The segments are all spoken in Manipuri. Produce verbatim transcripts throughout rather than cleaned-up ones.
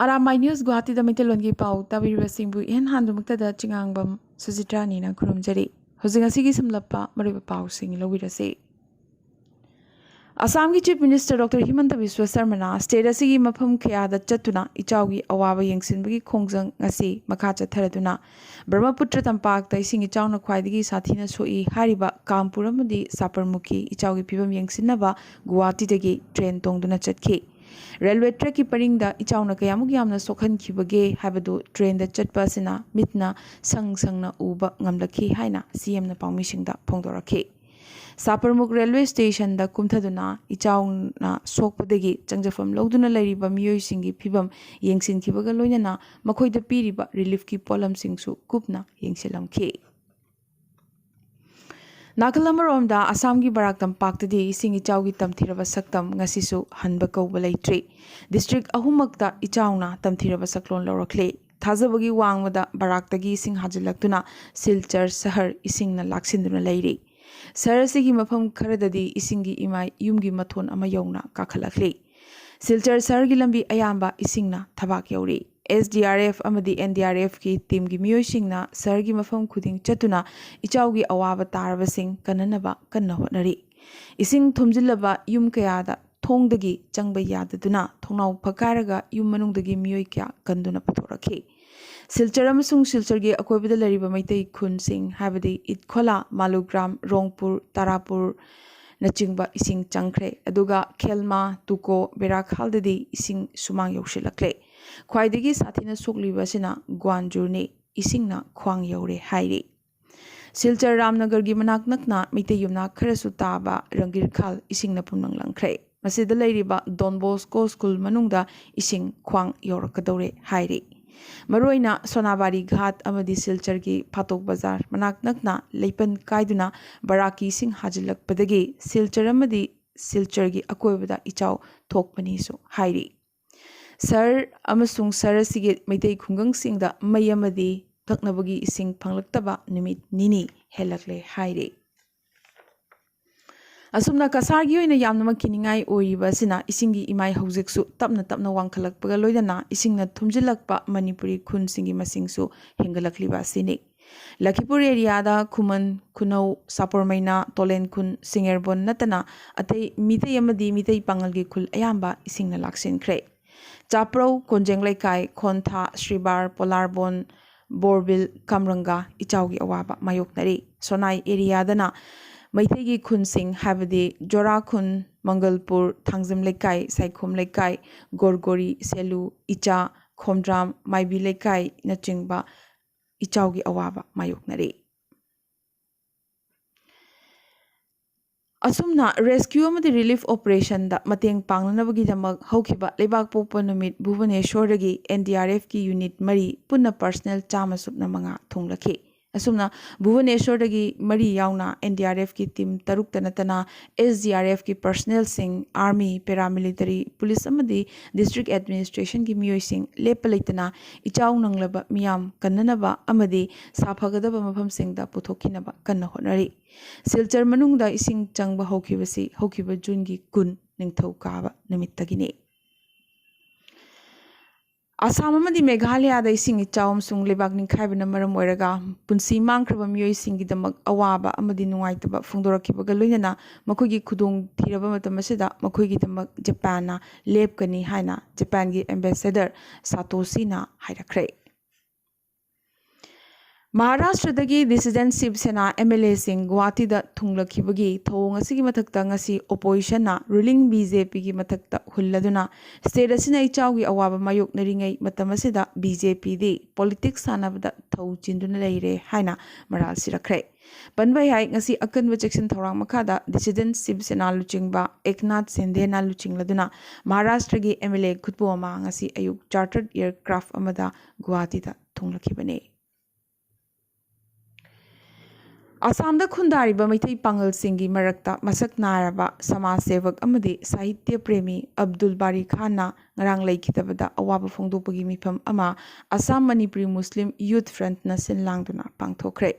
ꯑꯔꯥꯝꯕꯥꯏ ꯅ꯭ꯌꯨꯁ ꯒꯨꯋꯥꯍꯥꯇꯤꯗ ꯃꯩꯇꯩꯂꯣꯟꯒꯤ ꯄꯥꯎ ꯇꯥꯕꯤꯔꯤꯕꯁꯤꯡꯕꯨ ꯏꯍꯦꯟ ꯍꯥꯟꯗꯨꯃꯛꯇꯗ ꯆꯤꯉꯥꯡꯕꯝ ꯁꯨꯖꯤꯇ꯭ꯔꯥꯅꯤꯅ ꯈꯨꯔꯨꯝꯖꯔꯤ꯫ ꯍꯧꯖꯤꯛ ꯉꯁꯤꯒꯤ ꯁꯝꯂꯞꯄ ꯃꯔꯨꯑꯣꯏꯕ ꯄꯥꯎꯁꯤꯡ ꯂꯧꯕꯤꯔꯁꯤ꯫ ꯑꯁꯥꯝꯒꯤ chief minister doctor ꯍꯤꯃꯟꯇ Visva ꯁꯔꯃꯅ state ꯑꯁꯤꯒꯤ ꯃꯐꯝ ꯀꯌꯥꯗ ꯆꯠꯇꯨꯅ ꯏꯆꯥꯎꯒꯤ ꯑꯋꯥꯕ ꯌꯦꯡꯁꯤꯟꯕꯒꯤ ꯈꯣꯡꯖꯪ ꯉꯁꯤ ꯃꯈꯥ ꯆꯠꯊꯔꯗꯨꯅ ꯕ꯭ꯔꯍꯃꯄꯨꯇ꯭ꯔ ꯇꯝꯄꯥꯛꯇ ꯏꯁꯤꯡ ꯏꯆꯥꯎꯅ ꯈ꯭ꯋꯥꯏꯗꯒꯤ ꯁꯥꯊꯤꯅ ꯁꯣꯛꯏ ꯍꯥꯏꯔꯤꯕ ꯀꯥꯝꯄꯨꯔ ꯑꯃꯗꯤ ꯁꯥꯄꯔꯃꯨꯈꯤ ꯏꯆꯥꯎꯒꯤ ꯐꯤꯕꯝ ꯌꯦꯡꯁꯤꯟꯅꯕ ꯒꯨꯋꯥꯍꯥꯇꯤꯗꯒꯤ ꯇ꯭ꯔꯦꯟ ꯇꯣꯡꯗꯨꯅ ꯆꯠꯈꯤ꯫ ꯔꯦꯜꯋꯦ ꯇ꯭ꯔꯦꯛꯀꯤ ꯄꯔꯤꯡꯗ ꯏꯆꯥꯎꯅ ꯀꯌꯥꯃꯨꯛ ꯌꯥꯝꯅ ꯁꯣꯛꯍꯟꯈꯤꯕꯒꯦ ꯍꯥꯏꯕꯗꯨ ꯇ꯭ꯔꯦꯟꯗ ꯆꯠꯄ ꯑꯁꯤꯅ ꯃꯤꯠꯅ ꯁꯪ ꯁꯪꯅ ꯎꯕ ꯉꯝꯂꯛꯈꯤ ꯍꯥꯏꯅ ꯁꯤꯑꯦꯝꯅ ꯄꯥꯎꯃꯤꯁꯤꯡꯗ ꯐꯣꯡꯗꯣꯔꯛꯈꯤ꯫ ꯁꯥꯄꯔꯃꯨꯛ ꯔꯦꯜꯋꯦ ꯁ꯭ꯇꯦꯁꯟꯗ ꯀꯨꯝꯊꯗꯨꯅ ꯏꯆꯥꯎꯅ ꯁꯣꯛꯄꯗꯒꯤ ꯆꯪꯖꯐꯝ ꯂꯧꯗꯨꯅ ꯂꯩꯔꯤꯕ ꯃꯤꯑꯣꯏꯁꯤꯡꯒꯤ ꯐꯤꯕꯝ ꯌꯦꯡꯁꯤꯟꯈꯤꯕꯒ ꯂꯣꯏꯅꯅ ꯃꯈꯣꯏꯗ ꯄꯤꯔꯤꯕ ꯔꯤꯂꯤꯐꯀꯤ ꯄꯣꯠꯂꯝꯁꯤꯡꯁꯨ ꯀꯨꯞꯅ ꯌꯦꯡꯁꯤꯜꯂꯝꯈꯤ꯫ ꯅꯥꯀꯜ ꯑꯃꯔꯣꯝꯗ ꯑꯁꯥꯝꯒꯤ ꯕꯔꯥꯛ ꯇꯝꯄꯥꯛꯇꯗꯤ ꯏꯁꯤꯡ ꯏꯆꯥꯎꯒꯤ ꯇꯝꯊꯤꯔꯕ ꯁꯛꯇꯝ ꯉꯁꯤꯁꯨ ꯍꯟꯕ ꯀꯧꯕ ꯂꯩꯇ꯭ꯔꯤ꯫ ꯗꯤꯁꯇ꯭ꯔꯤꯛ ꯑꯍꯨꯝꯃꯛꯇ ꯏꯆꯥꯎꯅ ꯇꯝꯊꯤꯔꯕ ꯁꯛꯂꯣꯟ ꯂꯧꯔꯛꯂꯦ꯫ ꯊꯥꯖꯕꯒꯤ ꯋꯥꯡꯃꯗ ꯕꯔꯥꯛꯇꯒꯤ ꯏꯁꯤꯡ ꯍꯥꯖꯤꯜꯂꯛꯇꯨꯅ ꯁꯤꯜꯆꯔ ꯁꯍꯔ ꯏꯁꯤꯡꯅ ꯂꯥꯛꯁꯤꯟꯗꯨꯅ ꯂꯩꯔꯤ꯫ ꯁꯍꯔ ꯑꯁꯤꯒꯤ ꯃꯐꯝ ꯈꯔꯗꯗꯤ ꯏꯁꯤꯡꯒꯤ ꯏꯃꯥꯏ ꯌꯨꯝꯒꯤ ꯃꯊꯣꯟ ꯑꯃ ꯌꯧꯅ ꯀꯥꯈꯠꯂꯛꯂꯤ꯫ ꯁꯤꯜꯆꯔ ꯁꯍꯔꯒꯤ ꯂꯝꯕꯤ ꯑꯌꯥꯝꯕ ꯏꯁꯤꯡꯅ ꯊꯕꯥꯛ ꯌꯧꯔꯤ꯫ ꯑꯦꯁ ꯗꯤ ꯑꯥꯔ ꯑꯦꯐ ꯑꯃꯗꯤ ꯑꯦꯟ ꯗꯤ ꯑꯥꯔ ꯑꯦꯐꯀꯤ ꯇꯤꯝꯒꯤ ꯃꯤꯑꯣꯏꯁꯤꯡꯅ ꯁꯍꯔꯒꯤ ꯃꯐꯝ ꯈꯨꯗꯤꯡ ꯆꯠꯇꯨꯅ ꯏꯆꯥꯎꯒꯤ ꯑꯋꯥꯕ ꯇꯥꯔꯕꯁꯤꯡ ꯀꯟꯅꯅꯕ ꯀꯟꯅ ꯍꯣꯠꯅꯔꯤ꯫ ꯏꯁꯤꯡ ꯊꯨꯝꯖꯤꯜꯂꯕ ꯌꯨꯝ ꯀꯌꯥꯗ ꯊꯣꯡꯗꯒꯤ ꯆꯪꯕ ꯌꯥꯗꯗꯨꯅ ꯊꯣꯡꯅꯥꯎ ꯐꯛꯀꯥꯏꯔꯒ ꯌꯨꯝ ꯃꯅꯨꯡꯗꯒꯤ ꯃꯤꯑꯣꯏ ꯀꯌꯥ ꯀꯟꯗꯨꯅ ꯄꯨꯊꯣꯔꯛꯈꯤ꯫ ꯁꯤꯜꯆꯔ ꯑꯃꯁꯨꯡ ꯁꯤꯜꯆꯔꯒꯤ ꯑꯀꯣꯏꯕꯗ ꯂꯩꯔꯤꯕ ꯃꯩꯇꯩ ꯈꯨꯟꯁꯤꯡ, ꯍꯥꯏꯕꯗꯤ ꯏꯠꯈꯣꯂꯥ, ꯃꯥꯂꯨꯒ꯭ꯔꯥꯝ, ꯔꯣꯡꯄꯨꯔ, ꯇꯥꯔꯥꯄꯨꯔ, ꯅꯆꯤꯡꯕ ꯏꯁꯤꯡ ꯆꯪꯈ꯭ꯔꯦ꯫ ꯑꯗꯨꯒ ꯈꯦꯜꯃꯥ, ꯇꯨꯀꯣ, ꯕꯦꯔꯥꯈꯥꯜꯗꯗꯤ ꯏꯁꯤꯡ ꯁꯨꯃꯥꯡ ꯌꯧꯁꯤꯜꯂꯛꯂꯦ꯫ ꯈ꯭ꯋꯥꯏꯗꯒꯤ ꯁꯥꯊꯤꯅ ꯁꯣꯛꯂꯤꯕ ꯑꯁꯤꯅ ꯒ꯭ꯋꯥꯟꯖꯨꯔꯅꯤ, ꯏꯁꯤꯡꯅ ꯈ꯭ꯋꯥꯡ ꯌꯧꯔꯦ ꯍꯥꯏꯔꯤ꯫ ꯁꯤꯜꯆꯔ ꯔꯥꯝꯅꯒꯔꯒꯤ ꯃꯅꯥꯛ ꯅꯛꯅ ꯃꯤꯇꯩ ꯌꯨꯝꯅꯥꯛ ꯈꯔꯁꯨ ꯇꯥꯕ ꯔꯪꯒꯤꯔꯈꯥꯜ ꯏꯁꯤꯡꯅ ꯄꯨꯝꯅꯪ ꯂꯪꯈ꯭ꯔꯦ꯫ ꯃꯁꯤꯗ ꯂꯩꯔꯤꯕ ꯗꯣꯟ ꯕꯣꯁꯀꯣ ꯁ꯭ꯀꯨꯜ ꯃꯅꯨꯡꯗ ꯏꯁꯤꯡ ꯈ꯭ꯋꯥꯡ ꯌꯧꯔꯛꯀꯗꯧꯔꯦ ꯍꯥꯏꯔꯤ꯫ ꯃꯔꯨꯑꯣꯏꯅ ꯁꯣꯅꯥꯕꯥꯔꯤ ꯘꯥꯠ ꯑꯃꯗꯤ ꯁꯤꯜꯆꯔꯒꯤ ꯐꯥꯇꯣꯛ ꯕꯖꯥꯔ ꯃꯅꯥꯛ ꯅꯛꯅ ꯂꯩꯄꯟ ꯀꯥꯏꯗꯨꯅ ꯕꯔꯥꯛꯀꯤ ꯏꯁꯤꯡ ꯍꯥꯖꯤꯜꯂꯛꯄꯗꯒꯤ ꯁꯤꯜꯆꯔ ꯑꯃꯗꯤ ꯁꯤꯜꯆꯔꯒꯤ ꯑꯀꯣꯏꯕꯗ ꯏꯆꯥꯎ ꯊꯣꯛꯄꯅꯤꯁꯨ ꯍꯥꯏꯔꯤ꯫ ꯁꯍꯔ ꯑꯃꯁꯨꯡ ꯁꯍꯔ ꯑꯁꯤꯒꯤ ꯃꯩꯇꯩ ꯈꯨꯡꯒꯪꯁꯤꯡꯗ ꯃꯩ ꯑꯃꯗꯤ ꯊꯛꯅꯕꯒꯤ ꯏꯁꯤꯡ ꯐꯪꯂꯛꯇꯕ ꯅꯨꯃꯤꯠ ꯅꯤꯅꯤ ꯍꯦꯜꯂꯛꯂꯦ ꯍꯥꯏꯔꯤ꯫ ꯑꯁꯨꯝꯅ ꯀꯁꯥꯔꯒꯤ ꯑꯣꯏꯅ ꯌꯥꯝꯅꯃꯛ ꯀꯤꯅꯤꯡꯉꯥꯏ ꯑꯣꯏꯔꯤꯕ ꯑꯁꯤꯅ ꯏꯁꯤꯡꯒꯤ ꯏꯃꯥꯏ ꯍꯧꯖꯤꯛꯁꯨ ꯇꯞꯅ ꯇꯞꯅ ꯋꯥꯡꯈꯠꯂꯛꯄꯒ ꯂꯣꯏꯅꯅ ꯏꯁꯤꯡꯅ ꯊꯨꯝꯖꯤꯜꯂꯛꯄ ꯃꯅꯤꯄꯨꯔꯤ ꯈꯨꯟꯁꯤꯡꯒꯤ ꯃꯁꯤꯡꯁꯨ ꯍꯦꯟꯒꯠꯂꯛꯂꯤꯕ ꯑꯁꯤꯅꯤ꯫ ꯂꯈꯤꯄꯨꯔ ꯑꯦꯔꯤꯌꯥꯗ ꯈꯨꯃꯟ, ꯈꯨꯅꯧ, ꯁꯥꯄꯣꯔꯃꯩꯅꯥ, ꯇꯣꯂꯦꯟ ꯈꯨꯟ, ꯁꯤꯡꯉꯦꯔꯕꯣꯟ ꯅꯠꯇꯅ ꯑꯇꯩ ꯃꯤꯇꯩ ꯑꯃꯗꯤ ꯃꯤꯇꯩ ꯄꯥꯉꯜꯒꯤ ꯈꯨꯜ ꯑꯌꯥꯝꯕ ꯏꯁꯤꯡꯅ ꯂꯥꯛꯁꯤꯟꯈ꯭ꯔꯦ꯫ ꯆꯥꯄ꯭ꯔꯧ, ꯀꯣꯟꯖꯦꯡ ꯂꯩꯀꯥꯏ, ꯈꯣꯟꯊꯥ, ꯁ꯭ꯔꯤꯕꯥꯔ, ꯄꯣꯂꯥꯔꯕꯣꯟ, ꯕꯣꯔꯕꯤꯜ, ꯀꯝꯔꯪꯒ ꯏꯆꯥꯎꯒꯤ ꯑꯋꯥꯕ ꯃꯥꯌꯣꯛꯅꯔꯤ꯫ ꯁꯣꯅꯥꯏ ꯑꯦꯔꯤꯌꯥꯗꯅ ꯃꯩꯇꯩꯒꯤ ꯈꯨꯟꯁꯤꯡ ꯍꯥꯏꯕꯗꯤ ꯖꯣꯔꯥ ꯈꯨꯟ, ꯃꯪꯒꯜꯄꯨꯔ, ꯊꯥꯡꯖꯝ ꯂꯩꯀꯥꯏ, ꯁꯥꯏꯈꯣꯝ ꯂꯩꯀꯥꯏ, ꯒꯣꯔꯒꯣꯔꯤ, ꯁꯦꯂꯨ, ꯏꯆꯥ, ꯈꯣꯝꯗ꯭ꯔꯥꯝ, ꯃꯥꯏꯕꯤ ꯂꯩꯀꯥꯏꯅꯆꯤꯡꯕ ꯏꯆꯥꯎꯒꯤ ꯑꯋꯥꯕ ꯃꯥꯌꯣꯛꯅꯔꯤ꯫ ꯑꯁꯨꯝꯅ rescue ꯑꯃꯗꯤ relief operationꯗ ꯃꯇꯦꯡ ꯄꯥꯡꯅꯅꯕꯒꯤꯗꯃꯛ ꯍꯧꯈꯤꯕ ꯂꯩꯕꯥꯛꯄꯣꯛꯄ ꯅꯨꯃꯤꯠ ꯚꯨꯕꯅꯦꯁꯣꯔꯗꯒꯤ NDRFꯀꯤ unit ꯃꯔꯤ ꯄꯨꯟꯅ personnel ꯆꯥꯝꯃ ꯁꯨꯞꯅ ꯃꯉꯥ ꯊꯨꯡꯂꯈꯤ꯫ ꯑꯁꯨꯝꯅ ꯚꯨꯕꯅꯦꯁꯣꯔꯗꯒꯤ ꯃꯔꯤ ꯌꯥꯎꯅ NDRFꯀꯤ team ꯇꯔꯨꯛꯇ ꯅꯠꯇꯅ SDRFꯀꯤ personnelꯁꯤꯡ, army, paramilitary, police ꯑꯃꯗꯤ district administrationꯒꯤ ꯃꯤꯑꯣꯏꯁꯤꯡ ꯂꯦꯞꯄ ꯂꯩꯇꯅ ꯏꯆꯥꯎ ꯅꯪꯂꯕ ꯃꯤꯌꯥꯝ ꯀꯟꯅꯅꯕ ꯑꯃꯗꯤ ꯁꯥꯐꯒꯗꯕ ꯃꯐꯝꯁꯤꯡꯗ ꯄꯨꯊꯣꯛꯈꯤꯅꯕ ꯀꯟꯅ ꯍꯣꯠꯅꯔꯤ꯫ ꯁꯤꯜꯆꯔ ꯃꯅꯨꯡꯗ ꯏꯁꯤꯡ ꯆꯪꯕ ꯍꯧꯈꯤꯕꯁꯤ ꯍꯧꯈꯤꯕ ꯖꯨꯟꯒꯤ ꯀꯨꯟ ꯅꯤꯡꯊꯧꯀꯥꯕ ꯅꯨꯃꯤꯠꯇꯒꯤꯅꯤ꯫ ꯑꯁꯥꯝ ꯑꯃꯗꯤ ꯃꯦꯘꯥꯂꯌꯥꯗ ꯏꯁꯤꯡ ꯏꯆꯥꯎ ꯑꯃꯁꯨꯡ ꯂꯩꯕꯥꯛ ꯅꯤꯡꯈꯥꯏꯕꯅ ꯃꯔꯝ ꯑꯣꯏꯔꯒ ꯄꯨꯟꯁꯤ ꯃꯥꯡꯈ꯭ꯔꯕ ꯃꯤꯑꯣꯏꯁꯤꯡꯒꯤꯗꯃꯛ ꯑꯋꯥꯕ ꯑꯃꯗꯤ ꯅꯨꯡꯉꯥꯏꯇꯕ ꯐꯣꯡꯗꯣꯔꯛꯈꯤꯕꯒ ꯂꯣꯏꯅꯅ ꯃꯈꯣꯏꯒꯤ ꯈꯨꯗꯣꯡ ꯊꯤꯔꯕ ꯃꯇꯝ ꯑꯁꯤꯗ ꯃꯈꯣꯏꯒꯤꯗꯃꯛ ꯖꯄꯥꯟꯅ ꯂꯦꯞꯀꯅꯤ ꯍꯥꯏꯅ ꯖꯄꯥꯟꯒꯤ ambassador ꯁꯥꯇꯣꯁꯤꯅ ꯍꯥꯏꯔꯛꯈ꯭ꯔꯦ꯫ ꯃꯍꯥꯔꯥꯁꯇ꯭ꯔꯗꯒꯤ dissident ꯁꯤꯕ ꯁꯦꯅꯥ MLAꯁꯤꯡ ꯒꯨꯋꯥꯍꯥꯇꯤꯗ ꯊꯨꯡꯂꯛꯈꯤꯕꯒꯤ ꯊꯧꯑꯣꯡ ꯑꯁꯤꯒꯤ ꯃꯊꯛꯇ ꯉꯁꯤ oppositionꯅ ruling BJPꯒꯤ ꯃꯊꯛꯇ ꯍꯨꯜꯂꯗꯨꯅ state ꯑꯁꯤꯅ ꯏꯆꯥꯎꯒꯤ ꯑꯋꯥꯕ ꯃꯥꯌꯣꯛꯅꯔꯤꯉꯩ ꯃꯇꯝ ꯑꯁꯤꯗ BJPꯗꯤ politics ꯁꯥꯟꯅꯕꯗ ꯊꯧ ꯆꯤꯟꯗꯨꯅ ꯂꯩꯔꯦ ꯍꯥꯏꯅ ꯃꯔꯥꯜ ꯁꯤꯔꯛꯈ꯭ꯔꯦ꯫ ꯄꯟꯕ ꯌꯥꯏ, ꯉꯁꯤ ꯑꯀꯟꯕ ꯆꯦꯛꯁꯤꯟ ꯊꯧꯔꯥꯡ ꯃꯈꯥꯗ dissident ꯁꯤꯕ ꯁꯦꯅꯥ ꯂꯨꯆꯤꯡꯕ ꯑꯦꯛꯅꯥꯊ ꯁꯤꯟꯗꯦꯅ ꯂꯨꯆꯤꯡꯂꯗꯨꯅ ꯃꯍꯥꯔꯥꯁꯇ꯭ꯔꯒꯤ MLA ꯈꯨꯠꯄꯨ ꯑꯃ ꯉꯁꯤ ꯑꯌꯨꯛ chartered aircraft ꯑꯃꯗ ꯒꯨꯋꯥꯍꯥꯇꯤꯗ ꯊꯨꯡꯂꯈꯤꯕꯅꯤ꯫ ꯑꯁꯥꯝꯗ ꯈꯨꯟꯗꯥꯔꯤꯕ ꯃꯩꯇꯩ ꯄꯥꯉꯜꯁꯤꯡꯒꯤ ꯃꯔꯛꯇ ꯃꯁꯛ ꯅꯥꯏꯔꯕ ꯁꯃꯥꯖ ꯁꯦꯕꯛ ꯑꯃꯗꯤ ꯁꯥꯍꯤꯇ꯭ꯌ ꯄ꯭ꯔꯦꯃꯤ ꯑꯕꯗꯨꯜ ꯕꯥꯔꯤ ꯈꯥꯟꯅ ꯉꯔꯥꯡ ꯂꯩꯈꯤꯗꯕꯗ ꯑꯋꯥꯕ ꯐꯣꯡꯗꯣꯛꯄꯒꯤ ꯃꯤꯐꯝ ꯑꯃ ꯑꯁꯥꯝ ꯃꯅꯤꯄꯨꯔꯤ ꯃꯨꯁꯂꯤꯝ ꯌꯨꯊ ꯐ꯭ꯔꯟꯠꯅ ꯁꯤꯟ ꯂꯥꯡꯗꯨꯅ ꯄꯥꯡꯊꯣꯛꯈ꯭ꯔꯦ꯫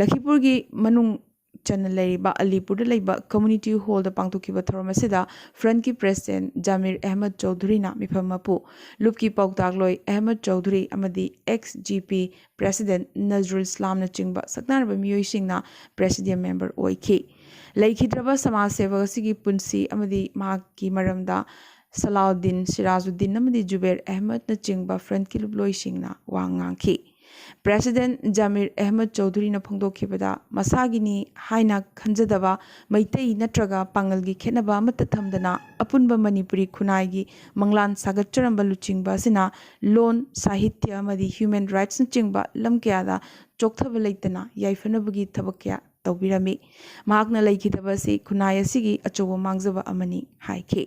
ꯂꯈꯤꯄꯨꯔꯒꯤ ꯃꯅꯨꯡ ꯆꯟꯅ ꯂꯩꯔꯤꯕ ꯑꯂꯤꯄꯨꯔꯗ ꯂꯩꯕ ꯀꯝꯃ꯭ꯌꯨꯅꯤꯇꯤ ꯍꯣꯜꯗ ꯄꯥꯡꯊꯣꯛꯈꯤꯕ ꯊꯧꯔꯝ ꯑꯁꯤꯗ ꯐ꯭ꯔꯟꯠꯀꯤ ꯄ꯭ꯔꯦꯁꯤꯗꯦꯟꯠ ꯖꯥꯃꯤꯔ ꯑꯍꯃꯗ ꯆꯧꯙꯨꯔꯤꯅ ꯃꯤꯐꯝ ꯃꯄꯨ, ꯂꯨꯞꯀꯤ ꯄꯥꯎꯇꯥꯛꯂꯣꯏ ꯑꯍꯃꯗ ꯆꯧꯙꯨꯔꯤ ꯑꯃꯗꯤ ꯑꯦꯛꯁ ꯖꯤ ꯄꯤ ꯄ꯭ꯔꯦꯁꯤꯗꯦꯟꯠ ꯅꯖꯔꯨꯜ ꯏꯁꯂꯥꯝꯅꯆꯤꯡꯕ ꯁꯛꯅꯥꯏꯔꯕ ꯃꯤꯑꯣꯏꯁꯤꯡꯅ ꯄ꯭ꯔꯦꯁꯤꯗꯤꯌꯝ ꯃꯦꯝꯕꯔ ꯑꯣꯏꯈꯤ꯫ ꯂꯩꯈꯤꯗ꯭ꯔꯕ ꯁꯃꯥꯖ ꯁꯦꯕꯛ ꯑꯁꯤꯒꯤ ꯄꯨꯟꯁꯤ ꯑꯃꯗꯤ ꯃꯍꯥꯛꯀꯤ ꯃꯔꯝꯗ ꯁꯂꯥꯎꯗꯤꯟ, ꯁꯤꯔꯥꯖꯨꯗꯤꯟ ꯑꯃꯗꯤ ꯖꯨꯕꯦꯔ ꯑꯍꯃꯗꯅꯆꯤꯡꯕ ꯐ꯭ꯔꯟꯠꯀꯤ ꯂꯨꯞꯂꯣꯏꯁꯤꯡꯅ ꯋꯥ ꯉꯥꯡꯈꯤ꯫ ꯄ꯭ꯔꯦꯁꯤꯗꯦꯟꯠ ꯖꯥꯃꯤꯔ ꯑꯍꯃꯗ ꯆꯧꯙꯨꯔꯤꯅ ꯐꯣꯡꯗꯣꯛꯈꯤꯕꯗ, ꯃꯁꯥꯒꯤꯅꯤ ꯍꯥꯏꯅ ꯈꯟꯖꯗꯕ ꯃꯩꯇꯩ ꯅꯠꯇ꯭ꯔꯒ ꯄꯥꯉꯜꯒꯤ ꯈꯦꯠꯅꯕ ꯑꯃꯠꯇ ꯊꯝꯗꯅ ꯑꯄꯨꯟꯕ ꯃꯅꯤꯄꯨꯔꯤ ꯈꯨꯟꯅꯥꯏꯒꯤ ꯃꯪꯂꯥꯟ ꯁꯥꯒꯠꯆꯔꯝꯕ ꯂꯨꯆꯤꯡꯕ ꯑꯁꯤꯅ ꯂꯣꯟ, ꯁꯥꯍꯤꯇ꯭ꯌ ꯑꯃꯗꯤ ꯍ꯭ꯌꯨꯃꯦꯟ ꯔꯥꯏꯠꯁꯅꯆꯤꯡꯕ ꯂꯝ ꯀꯌꯥꯗ ꯆꯣꯛꯊꯕ ꯂꯩꯇꯅ ꯌꯥꯏꯐꯅꯕꯒꯤ ꯊꯕꯛ ꯀꯌꯥ ꯇꯧꯕꯤꯔꯝꯃꯤ꯫ ꯃꯍꯥꯛꯅ ꯂꯩꯈꯤꯗꯕ ꯑꯁꯤ ꯈꯨꯟꯅꯥꯏ ꯑꯁꯤꯒꯤ ꯑꯆꯧꯕ ꯃꯥꯡꯖꯕ ꯑꯃꯅꯤ ꯍꯥꯏꯈꯤ꯫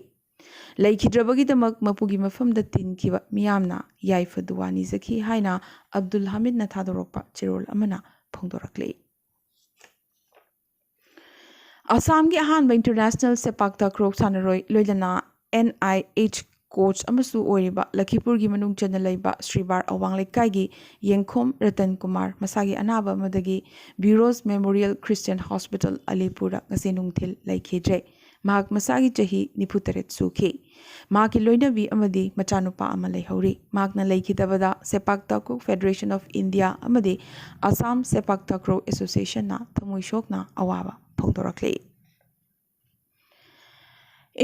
ꯂꯩꯈꯤꯗ꯭ꯔꯕꯒꯤꯗꯃꯛ ꯃꯄꯨꯒꯤ ꯃꯐꯝꯗ ꯇꯤꯟꯈꯤꯕ ꯃꯤꯌꯥꯝꯅ ꯌꯥꯏꯐ ꯗꯨꯋꯥ ꯅꯤꯖꯈꯤ ꯍꯥꯏꯅ ꯑꯕꯗꯨꯜ ꯍꯥꯃꯤꯗꯅ ꯊꯥꯗꯣꯔꯛꯄ ꯆꯦꯔꯣꯜ ꯑꯃꯅ ꯐꯣꯡꯗꯣꯔꯛꯂꯤ꯫ ꯑꯁꯥꯝꯒꯤ ꯑꯍꯥꯟꯕ ꯏꯟꯇꯔꯅꯦꯁꯅꯦꯜ ꯁꯦꯄꯥꯛ ꯇꯥꯀ꯭ꯔꯣ ꯁꯥꯟꯅꯔꯣꯏ ꯂꯣꯏꯅꯅ ꯑꯦꯟ ꯑꯥꯏ ꯑꯦꯆ ꯀꯣꯆ ꯑꯃꯁꯨ ꯑꯣꯏꯔꯤꯕ ꯂꯈꯤꯄꯨꯔꯒꯤ ꯃꯅꯨꯡ ꯆꯟꯅ ꯂꯩꯕ ꯁ꯭ꯔꯤꯕꯥꯔ ꯑꯋꯥꯡ ꯂꯩꯀꯥꯏꯒꯤ ꯌꯦꯡꯈꯣꯝ ꯔꯇꯟ ꯀꯨꯃꯥꯔ ꯃꯁꯥꯒꯤ ꯑꯅꯥꯕ ꯑꯃꯗꯒꯤ ꯕ꯭ꯌꯨꯔꯣꯁ ꯃꯦꯃꯣꯔꯤꯌꯦꯜ ꯈ꯭ꯔꯤꯁꯇꯤꯌꯟ ꯍꯣꯁꯄꯤꯇꯥꯜ ꯑꯂꯤꯄꯨꯔꯗ ꯉꯁꯤ ꯅꯨꯡꯊꯤꯜ ꯂꯩꯈꯤꯗ꯭ꯔꯦ꯫ ꯃꯍꯥꯛ ꯃꯁꯥꯒꯤ ꯆꯍꯤ ꯅꯤꯐꯨ ꯇꯔꯦꯠ ꯁꯨꯈꯤ꯫ ꯃꯍꯥꯛꯀꯤ ꯂꯣꯏꯅꯕꯤ ꯑꯃꯗꯤ ꯃꯆꯥꯅꯨꯄꯥ ꯑꯃ ꯂꯩꯍꯧꯔꯤ꯫ ꯃꯍꯥꯛꯅ ꯂꯩꯈꯤꯗꯕꯗ ꯁꯦꯄꯥꯛ ꯇꯥꯀ꯭ꯔꯣ ꯐꯦꯗꯔꯦꯁꯟ ꯑꯣꯐ ꯏꯟꯗꯤꯌꯥ ꯑꯃꯗꯤ ꯑꯁꯥꯝ ꯁꯦꯄꯥꯛ ꯇꯥꯀ꯭ꯔꯣ ꯑꯦꯁꯣꯁꯤꯌꯦꯁꯟꯅ ꯊꯃꯣꯏ ꯁꯣꯛꯅ ꯑꯋꯥꯕ ꯐꯣꯡꯗꯣꯔꯛꯂꯤ꯫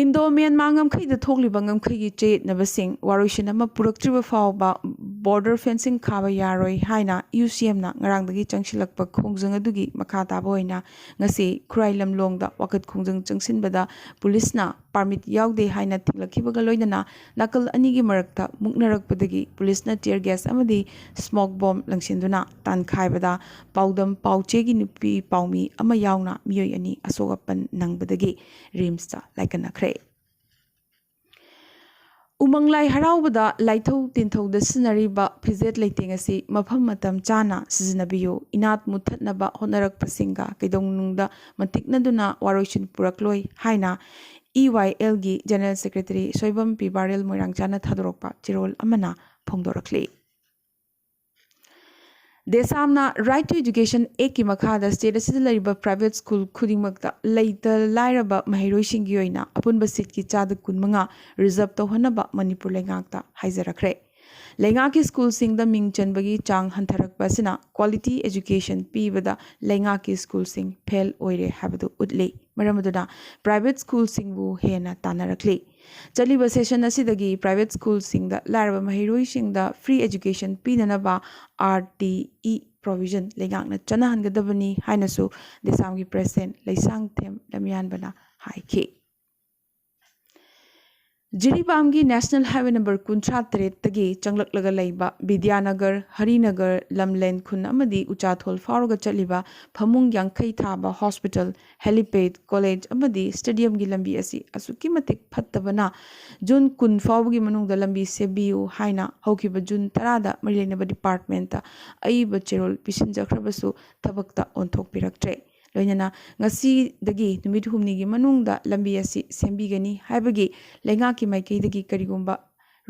ꯏꯟꯗꯣ ꯃ꯭ꯌꯥꯟꯃꯥꯔ ꯉꯝꯈꯩꯗ ꯊꯣꯛꯂꯤꯕ ꯉꯝꯈꯩꯒꯤ ꯆꯌꯦꯠꯅꯕꯁꯤꯡ ꯋꯥꯔꯣꯏꯁꯤꯟ ꯑꯃ ꯄꯨꯔꯛꯇ꯭ꯔꯤꯕ ꯐꯥꯎꯕ ꯕꯣꯔꯗꯔ ꯐꯦꯟꯁꯤꯡ ꯈꯥꯕ ꯌꯥꯔꯣꯏ ꯍꯥꯏꯅ ꯌꯨ ꯁꯤ ꯑꯦꯝꯅ ꯉꯔꯥꯡꯗꯒꯤ ꯆꯪꯁꯤꯜꯂꯛꯄ ꯈꯣꯡꯖꯪ ꯑꯗꯨꯒꯤ ꯃꯈꯥ ꯇꯥꯕ ꯑꯣꯏꯅ ꯉꯁꯤ ꯈꯨꯔꯥꯏ ꯂꯝꯂꯣꯡꯗ ꯋꯥꯀꯠ ꯈꯣꯡꯖꯪ ꯆꯪꯁꯤꯟꯕꯗ ꯄꯨꯂꯤꯁꯅ ꯄꯥꯔꯃꯤꯠ ꯌꯥꯎꯗꯦ ꯍꯥꯏꯅ ꯊꯤꯡꯂꯛꯈꯤꯕꯒ ꯂꯣꯏꯅꯅ ꯅꯥꯀꯜ ꯑꯅꯤꯒꯤ ꯃꯔꯛꯇ ꯃꯨꯛꯅꯔꯛꯄꯗꯒꯤ ꯄꯨꯂꯤꯁꯅ tear gas ꯑꯃꯗꯤ smoke bomb ꯂꯪꯁꯤꯟꯗꯨꯅ ꯇꯥꯟꯈꯥꯏꯕꯗ ꯄꯥꯎꯗꯝ ꯄꯥꯎꯆꯦꯒꯤ ꯅꯨꯄꯤ ꯄꯥꯎꯃꯤ ꯑꯃ ꯌꯥꯎꯅ ꯃꯤꯑꯣꯏ ꯑꯅꯤ ꯑꯁꯣꯛ ꯑꯄꯟ ꯅꯪꯕꯗꯒꯤ ꯔꯤꯝꯁꯇ ꯂꯥꯏꯀꯠꯅꯈ꯭ꯔꯦ꯫ ꯎꯃꯪ ꯂꯥꯏ ꯍꯔꯥꯎꯕꯗ ꯂꯥꯏꯊꯧ ꯇꯤꯟꯊꯧꯗ ꯁꯤꯖꯤꯟꯅꯔꯤꯕ ꯐꯤꯖꯦꯠ ꯂꯩꯇꯦꯡ ꯑꯁꯤ ꯃꯐꯝ ꯃꯇꯝ ꯆꯥꯅ ꯁꯤꯖꯤꯟꯅꯕꯤꯌꯨ꯫ ꯏꯅꯥꯠ ꯃꯨꯠꯊꯠꯅꯕ ꯍꯣꯠꯅꯔꯛꯄꯁꯤꯡꯒ ꯀꯩꯗꯧꯅꯨꯡꯗ ꯃꯟꯇꯤꯛꯅꯗꯨꯅ ꯋꯥꯔꯣꯏꯁꯤꯟ ꯄꯨꯔꯛꯂꯣꯏ ꯍꯥꯏꯅ ꯏ ꯋꯥꯏ ꯑꯦꯜꯒꯤ ꯖꯦꯅꯔꯦꯜ ꯁꯦꯀ꯭ꯔꯦꯇꯔꯤ ꯁꯣꯏꯕꯝ ꯄꯤ ꯕꯥꯔꯦꯜ ꯃꯣꯏꯔꯥꯡꯆꯥꯅ ꯊꯥꯗꯣꯔꯛꯄ ꯆꯦꯔꯣꯜ ꯑꯃꯅ ꯐꯣꯡꯗꯣꯔꯛꯂꯤ꯫ ꯗꯦꯁꯥꯝꯅ Right to Education Actꯀꯤ ꯃꯈꯥꯗ state ꯑꯁꯤꯗ ꯂꯩꯔꯤꯕ private school ꯈꯨꯗꯤꯡꯃꯛꯇ ꯂꯩꯇ ꯂꯥꯏꯔꯕ ꯃꯍꯩꯔꯣꯏꯁꯤꯡꯒꯤ ꯑꯣꯏꯅ ꯑꯄꯨꯟꯕ seatꯀꯤ ꯆꯥꯗ ꯀꯨꯟꯃꯉꯥ reserve ꯇꯧꯍꯟꯅꯕ ꯃꯅꯤꯄꯨꯔ ꯂꯩꯉꯥꯛꯇ ꯍꯥꯏꯖꯔꯛꯈ꯭ꯔꯦ꯫ ꯂꯩꯉꯥꯛꯀꯤ schoolꯁꯤꯡꯗ ꯃꯤꯡ ꯆꯟꯕꯒꯤ ꯆꯥꯡ ꯍꯟꯊꯔꯛꯄ ꯑꯁꯤꯅ quality education ꯄꯤꯕꯗ ꯂꯩꯉꯥꯛꯀꯤ schoolꯁꯤꯡ fail ꯑꯣꯏꯔꯦ ꯍꯥꯏꯕꯗꯨ ꯎꯠꯂꯤ꯫ ꯃꯔꯝ ꯑꯗꯨꯅ private schoolꯁꯤꯡꯕꯨ ꯍꯦꯟꯅ ꯇꯥꯟꯅꯔꯛꯂꯤ꯫ ꯆꯠꯂꯤꯕ session ꯑꯁꯤꯗꯒꯤ private schoolꯁꯤꯡꯗ ꯂꯥꯏꯔꯕ ꯃꯍꯩꯔꯣꯏꯁꯤꯡꯗ free education ꯄꯤꯅꯅꯕ RTE provision ꯂꯩꯉꯥꯛꯅ ꯆꯠꯅꯍꯟꯒꯗꯕꯅꯤ ꯍꯥꯏꯅꯁꯨ ꯗꯦꯁꯥꯝꯒꯤ president ꯂꯩꯁꯥꯡꯊꯦꯝ ꯂꯝꯌꯥꯟꯕꯅ ꯍꯥꯏꯈꯤ꯫ ꯖꯤꯔꯤꯕꯥꯝꯒꯤ National Highway number ꯀꯨꯟꯊ꯭ꯔꯥ ꯇꯔꯦꯠꯇꯒꯤ ꯆꯪꯂꯛꯂꯒ ꯂꯩꯕ ꯕꯤꯗ꯭ꯌꯥꯅꯒꯔ, ꯍꯔꯤꯅꯒꯔ, ꯂꯝꯂꯦꯟ ꯈꯨꯟ ꯑꯃꯗꯤ ꯎꯆꯥꯊꯣꯜ ꯐꯥꯎꯔꯒ ꯆꯠꯂꯤꯕ ꯐꯃꯨꯡ ꯌꯥꯡꯈꯩ ꯊꯥꯕ hospital, helipad, college ꯑꯃꯗꯤ stadiumꯒꯤ ꯂꯝꯕꯤ ꯑꯁꯤ ꯑꯁꯨꯛꯀꯤ ꯃꯇꯤꯛ ꯐꯠꯇꯕꯅ ꯖꯨꯟ ꯀꯨꯟ ꯐꯥꯎꯕꯒꯤ ꯃꯅꯨꯡꯗ ꯂꯝꯕꯤ ꯁꯦꯝꯕꯤꯌꯨ ꯍꯥꯏꯅ ꯍꯧꯈꯤꯕ ꯖꯨꯟ ꯇꯔꯥꯗ ꯃꯔꯤ ꯂꯩꯅꯕ departmentꯇ ꯑꯏꯕ ꯆꯦꯔꯣꯜ ꯄꯤꯁꯤꯟꯖꯈ꯭ꯔꯕꯁꯨ ꯊꯕꯛꯇ ꯑꯣꯟꯊꯣꯛꯄꯤꯔꯛꯇ꯭ꯔꯦ꯫ ꯂꯣꯏꯅꯅ ꯉꯁꯤꯗꯒꯤ ꯅꯨꯃꯤꯠ ꯍꯨꯝꯅꯤꯒꯤ ꯃꯅꯨꯡꯗ ꯂꯝꯕꯤ ꯑꯁꯤ ꯁꯦꯝꯕꯤꯒꯅꯤ ꯍꯥꯏꯕꯒꯤ ꯂꯩꯉꯥꯛꯀꯤ ꯃꯥꯏꯀꯩꯗꯒꯤ ꯀꯔꯤꯒꯨꯝꯕ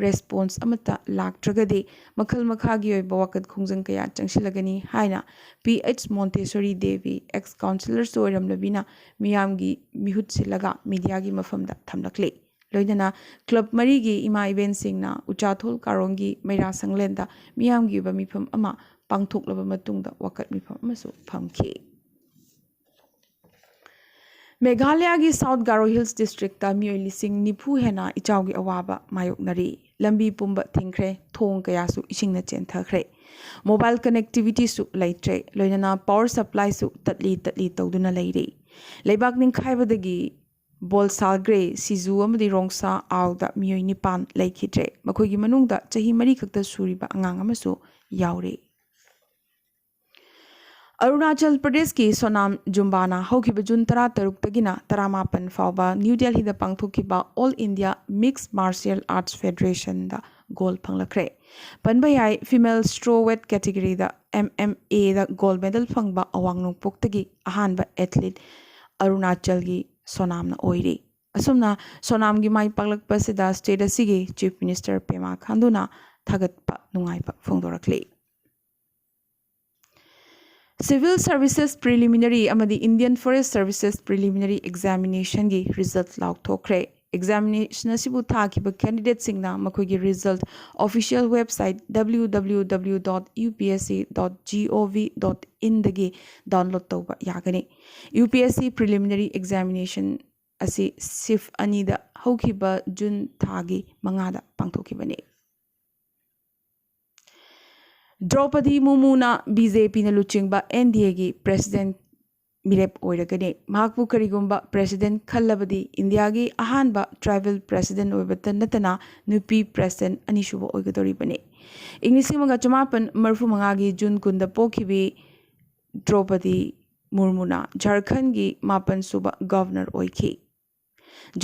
response ꯑꯃꯠꯇ ꯂꯥꯛꯇ꯭ꯔꯒꯗꯤ ꯃꯈꯜ ꯃꯈꯥꯒꯤ ꯑꯣꯏꯕ ꯋꯥꯀꯠ ꯈꯣꯡꯖꯪ ꯀꯌꯥ ꯆꯪꯁꯤꯜꯂꯒꯅꯤ ꯍꯥꯏꯅ P H Montessori Devi, ex councillorꯁꯨ ꯑꯣꯏꯔꯝꯂꯕꯤꯅ, ꯃꯤꯌꯥꯝꯒꯤ ꯃꯤꯍꯨꯠ ꯁꯤꯜꯂꯒ mediaꯒꯤ ꯃꯐꯝꯗ ꯊꯝꯂꯛꯂꯤ꯫ ꯂꯣꯏꯅꯅ club ꯃꯔꯤꯒꯤ ꯏꯃꯥ ꯏꯕꯦꯟꯁꯤꯡꯅ ꯎꯆꯥꯊꯣꯜ ꯀꯥꯔꯣꯡꯒꯤ ꯃꯩꯔꯥ ꯁꯪꯂꯦꯟꯗ ꯃꯤꯌꯥꯝꯒꯤ ꯑꯣꯏꯕ ꯃꯤꯐꯝ ꯑꯃ ꯄꯥꯡꯊꯣꯛꯂꯕ ꯃꯇꯨꯡꯗ ꯋꯥꯀꯠ ꯃꯤꯐꯝ ꯑꯃꯁꯨ ꯐꯝꯈꯤ꯫ ꯃꯦꯘꯥꯂꯌꯥꯒꯤ South Garo Hills districtꯇ ꯃꯤꯑꯣꯏ ꯂꯤꯁꯤꯡ ꯅꯤꯐꯨ ꯍꯦꯟꯅ ꯏꯆꯥꯎꯒꯤ ꯑꯋꯥꯕ ꯃꯥꯌꯣꯛꯅꯔꯤ꯫ ꯂꯝꯕꯤ ꯄꯨꯝꯕ ꯊꯤꯡꯈ꯭ꯔꯦ, ꯊꯣꯡ ꯀꯌꯥꯁꯨ ꯏꯁꯤꯡꯅ ꯆꯦꯟꯊꯈ꯭ꯔꯦ꯫ Mobile connectivityꯁꯨ ꯂꯩꯇ꯭ꯔꯦ, ꯂꯣꯏꯅꯅ power supplyꯁꯨ ꯇꯠꯂꯤ ꯇꯠꯂꯤ ꯇꯧꯗꯨꯅ ꯂꯩꯔꯤ꯫ ꯂꯩꯕꯥꯛ ꯅꯤꯡꯈꯥꯏꯕꯗꯒꯤ ꯕꯣꯜꯁꯥꯒ꯭ꯔꯦ, ꯁꯤꯖꯨ ꯑꯃꯗꯤ ꯔꯣꯡꯁꯥ ꯑꯥꯎꯗ ꯃꯤꯑꯣꯏ ꯅꯤꯄꯥꯟ ꯂꯩꯈꯤꯗ꯭ꯔꯦ꯫ ꯃꯈꯣꯏꯒꯤ ꯃꯅꯨꯡꯗ ꯆꯍꯤ ꯃꯔꯤ ꯈꯛꯇ ꯁꯨꯔꯤꯕ ꯑꯉꯥꯡ ꯑꯃꯁꯨ ꯌꯥꯎꯔꯤ꯫ ꯑꯔꯨꯅꯥꯆꯜ ꯄ꯭ꯔꯗꯦꯁꯀꯤ ꯁꯣꯅꯥꯝ ꯖꯨꯝꯕꯥꯅ ꯍꯧꯈꯤꯕ ꯖꯨꯟ ꯇꯔꯥꯇꯔꯨꯛꯇꯒꯤꯅ ꯇꯔꯥꯃꯥꯄꯟ ꯐꯥꯎꯕ ꯅ꯭ꯌꯨ ꯗꯦꯜꯍꯤꯗ ꯄꯥꯡꯊꯣꯛꯈꯤꯕ All India Mixed Martial Arts Federationꯗ gold ꯐꯪꯂꯛꯈ꯭ꯔꯦ꯫ ꯄꯟꯕ ꯌꯥꯏ, female strawweight categoryꯗ MMAꯗ gold medal ꯐꯪꯕ ꯑꯋꯥꯡ ꯅꯣꯡꯄꯣꯛꯇꯒꯤ ꯑꯍꯥꯟꯕ athlete ꯑꯔꯨꯅꯥꯆꯜꯒꯤ ꯁꯣꯅꯥꯝꯅ ꯑꯣꯏꯔꯤ꯫ ꯑꯁꯨꯝꯅ ꯁꯣꯅꯥꯝꯒꯤ ꯃꯥꯏ ꯄꯥꯛꯂꯛꯄ ꯑꯁꯤꯗ state ꯑꯁꯤꯒꯤ Chief Minister Pema ꯈꯥꯟꯗꯨꯅ ꯊꯥꯒꯠꯄ ꯅꯨꯡꯉꯥꯏꯕ ꯐꯣꯡꯗꯣꯔꯛꯂꯤ꯫ Civil Services Preliminary ꯑꯃꯗꯤ Indian Forest Services Preliminary Examinationꯒꯤ result ꯂꯥꯎꯊꯣꯛꯈ꯭ꯔꯦ꯫ Examination ꯑꯁꯤꯕꯨ ꯊꯥꯈꯤꯕ candidateꯁꯤꯡꯅ ꯃꯈꯣꯏꯒꯤ result official website W W W dot U P S C dot gov dot inꯗꯒꯤ download ꯇꯧꯕ ꯌꯥꯒꯅꯤ꯫ U P S C Preliminary Examination ꯑꯁꯤ shift ꯑꯅꯤꯗ ꯍꯧꯈꯤꯕ June ꯊꯥꯒꯤ ꯃꯉꯥꯗ ꯄꯥꯡꯊꯣꯛꯈꯤꯕꯅꯤ꯫ ꯗ꯭ꯔꯧꯄꯗꯤ ꯃꯨꯔꯃꯨꯅ B J Pꯅ ꯂꯨꯆꯤꯡꯕ N D Aꯒꯤ president ꯃꯤꯔꯦꯞ ꯑꯣꯏꯔꯒꯅꯤ꯫ ꯃꯍꯥꯛꯄꯨ ꯀꯔꯤꯒꯨꯝꯕ president ꯈꯜꯂꯕꯗꯤ ꯏꯟꯗꯤꯌꯥꯒꯤ ꯑꯍꯥꯟꯕ tribal president ꯑꯣꯏꯕꯇ ꯅꯠꯇꯅ ꯅꯨꯄꯤ president ꯑꯅꯤꯁꯨꯕ ꯑꯣꯏꯒꯗꯧꯔꯤꯕꯅꯤ꯫ ꯏꯪ ꯂꯤꯁꯤꯡ ꯑꯃꯒ ꯆꯃꯥꯄꯟ ꯃꯔꯤꯐꯨ ꯃꯉꯥꯒꯤ June ꯀꯨꯟꯗ ꯄꯣꯛꯈꯤꯕꯤ ꯗ꯭ꯔꯧꯄꯗꯤ ꯃꯨꯔꯃꯨꯅ ꯖꯥꯔꯈꯟꯒꯤ ꯃꯥꯄꯟ ꯁꯨꯕ governor ꯑꯣꯏꯈꯤ꯫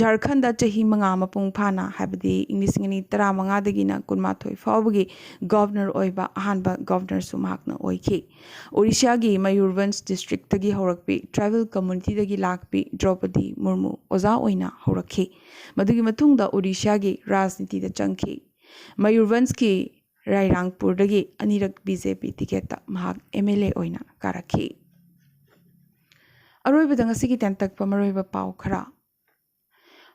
ꯖꯥꯔꯈꯟꯗ ꯆꯍꯤ ꯃꯉꯥ ꯃꯄꯨꯡ ꯐꯥꯅ, ꯍꯥꯏꯕꯗꯤ ꯏꯪ ꯂꯤꯁꯤꯡ ꯑꯅꯤ ꯇꯔꯥꯃꯉꯥꯗꯒꯤꯅ ꯀꯨꯟꯃꯥꯊꯣꯏ ꯐꯥꯎꯕꯒꯤ governor ꯑꯣꯏꯕ ꯑꯍꯥꯟꯕ governorꯁꯨ ꯃꯍꯥꯛꯅ ꯑꯣꯏꯈꯤ꯫ ꯑꯣꯔꯤꯁꯥꯒꯤ ꯃꯌꯨꯔꯚꯟꯖ districtꯇꯒꯤ ꯍꯧꯔꯛꯄꯤ tribal communityꯗꯒꯤ ꯂꯥꯛꯄꯤ ꯗ꯭ꯔꯧꯄꯗꯤ ꯃꯨꯔꯃꯨ ꯑꯣꯖꯥ ꯑꯣꯏꯅ ꯍꯧꯔꯛꯈꯤ꯫ ꯃꯗꯨꯒꯤ ꯃꯇꯨꯡꯗ ꯑꯣꯔꯤꯁꯥꯒꯤ ꯔꯥꯖꯅꯤꯇꯤꯗ ꯆꯪꯈꯤ꯫ ꯃꯌꯨꯔꯚꯟꯖꯀꯤ ꯔꯥꯏꯔꯥꯡꯄꯨꯔꯗꯒꯤ ꯑꯅꯤꯔꯛ B J P ticketꯇ ꯃꯍꯥꯛ M L A ꯑꯣꯏꯅ ꯀꯥꯔꯛꯈꯤ꯫ ꯑꯔꯣꯏꯕꯗ ꯉꯁꯤꯒꯤ ꯇꯦꯟꯇꯛꯄ ꯃꯔꯨꯑꯣꯏꯕ ꯄꯥꯎ ꯈꯔ꯫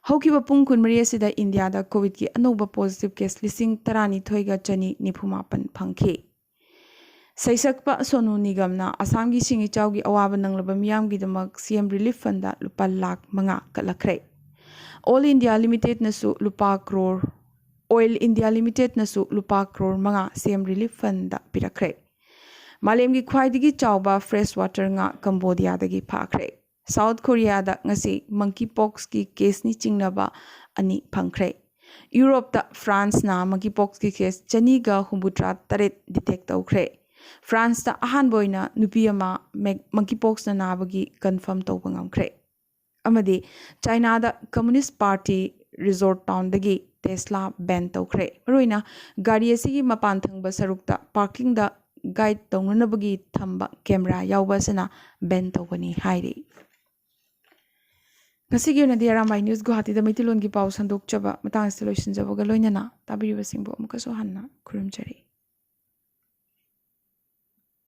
ꯍꯧꯈꯤꯕ ꯄꯨꯡ ꯀꯨꯟꯃꯔꯤ ꯑꯁꯤꯗ ꯏꯟꯗꯤꯌꯥꯗ COVIDꯀꯤ ꯑꯅꯧꯕ positive case ꯂꯤꯁꯤꯡ ꯇꯔꯥꯅꯤꯊꯣꯏꯒ ꯆꯅꯤ ꯅꯤꯐꯨ ꯃꯥꯄꯟ ꯐꯪꯈꯤ꯫ ꯁꯩꯁꯛꯄ ꯁꯣꯅꯨ ꯅꯤꯒꯝꯅ ꯑꯁꯥꯝꯒꯤ ꯏꯁꯤꯡ ꯏꯆꯥꯎꯒꯤ ꯑꯋꯥꯕ ꯅꯪꯂꯕ ꯃꯤꯌꯥꯝꯒꯤꯗꯃꯛ C M Relief Fundꯗ ꯂꯨꯄꯥ ꯂꯥꯈ ꯃꯉꯥ ꯀꯠꯂꯛꯈ꯭ꯔꯦ꯫ Oil India Limitedꯅꯁꯨ ꯂꯨꯄꯥ crore, Oil India Limitedꯅꯁꯨ ꯂꯨꯄꯥ crore ꯃꯉꯥ C M Relief Fundꯗ ꯄꯤꯔꯛꯈ꯭ꯔꯦ꯫ ꯃꯥꯂꯦꯝꯒꯤ ꯈ꯭ꯋꯥꯏꯗꯒꯤ ꯆꯥꯎꯕ fresh water ꯉꯥ ꯀꯝꯕꯣꯗꯤꯌꯥꯗꯒꯤ ꯐꯥꯈ꯭ꯔꯦ꯫ South Koreaꯗ ꯉꯁꯤ monkey poxꯀꯤ caseꯅꯤ ꯆꯤꯡꯅꯕ ꯑꯅꯤ ꯐꯪꯈ꯭ꯔꯦ꯫ ꯌꯨꯔꯣꯞꯇ Franceꯅ monkey poxꯀꯤ case ꯆꯅꯤꯒ ꯍꯨꯝꯐꯨꯇꯔꯥ ꯇꯔꯦꯠ detect ꯇꯧꯈ꯭ꯔꯦ꯫ Franceꯇ ꯑꯍꯥꯟꯕ ꯑꯣꯏꯅ ꯅꯨꯄꯤ ꯑꯃ ꯃꯦꯛ-, monkey poxꯅ ꯅꯥꯕꯒꯤ confirm ꯇꯧꯕ ꯉꯝꯈ꯭ꯔꯦ꯫ ꯑꯃꯗꯤ Chinaꯗ Communist Party resort townꯗꯒꯤ Tesla ban ꯇꯧꯈ꯭ꯔꯦ꯫ ꯃꯔꯨꯑꯣꯏꯅ ꯒꯥꯔꯤ ꯑꯁꯤꯒꯤ ꯃꯄꯥꯟ ꯊꯪꯕ ꯁꯔꯨꯛꯇ parkingꯗ guide ꯇꯧꯅꯅꯕꯒꯤ ꯊꯝꯕ camera ꯌꯥꯎꯕ ꯑꯁꯤꯅ ban ꯇꯧꯒꯅꯤ ꯍꯥꯏꯔꯤ꯫ ꯉꯁꯤꯒꯤ ꯑꯣꯏꯅꯗꯤ ꯑꯔꯥꯝꯕꯥꯏ News ꯒꯨꯋꯥꯍꯥꯇꯤꯗ ꯃꯩꯇꯩꯂꯣꯟꯒꯤ ꯄꯥꯎ ꯁꯟꯗꯣꯛꯆꯕ ꯃꯇꯥꯡ ꯑꯁꯤꯗ ꯂꯣꯏꯁꯤꯟꯖꯕꯒ ꯂꯣꯏꯅꯅ ꯇꯥꯕꯤꯔꯤꯕꯁꯤꯡꯕꯨ ꯑꯃꯨꯛꯀꯁꯨ ꯍꯟꯅ ꯈꯨꯔꯨꯝꯖꯔꯤ꯫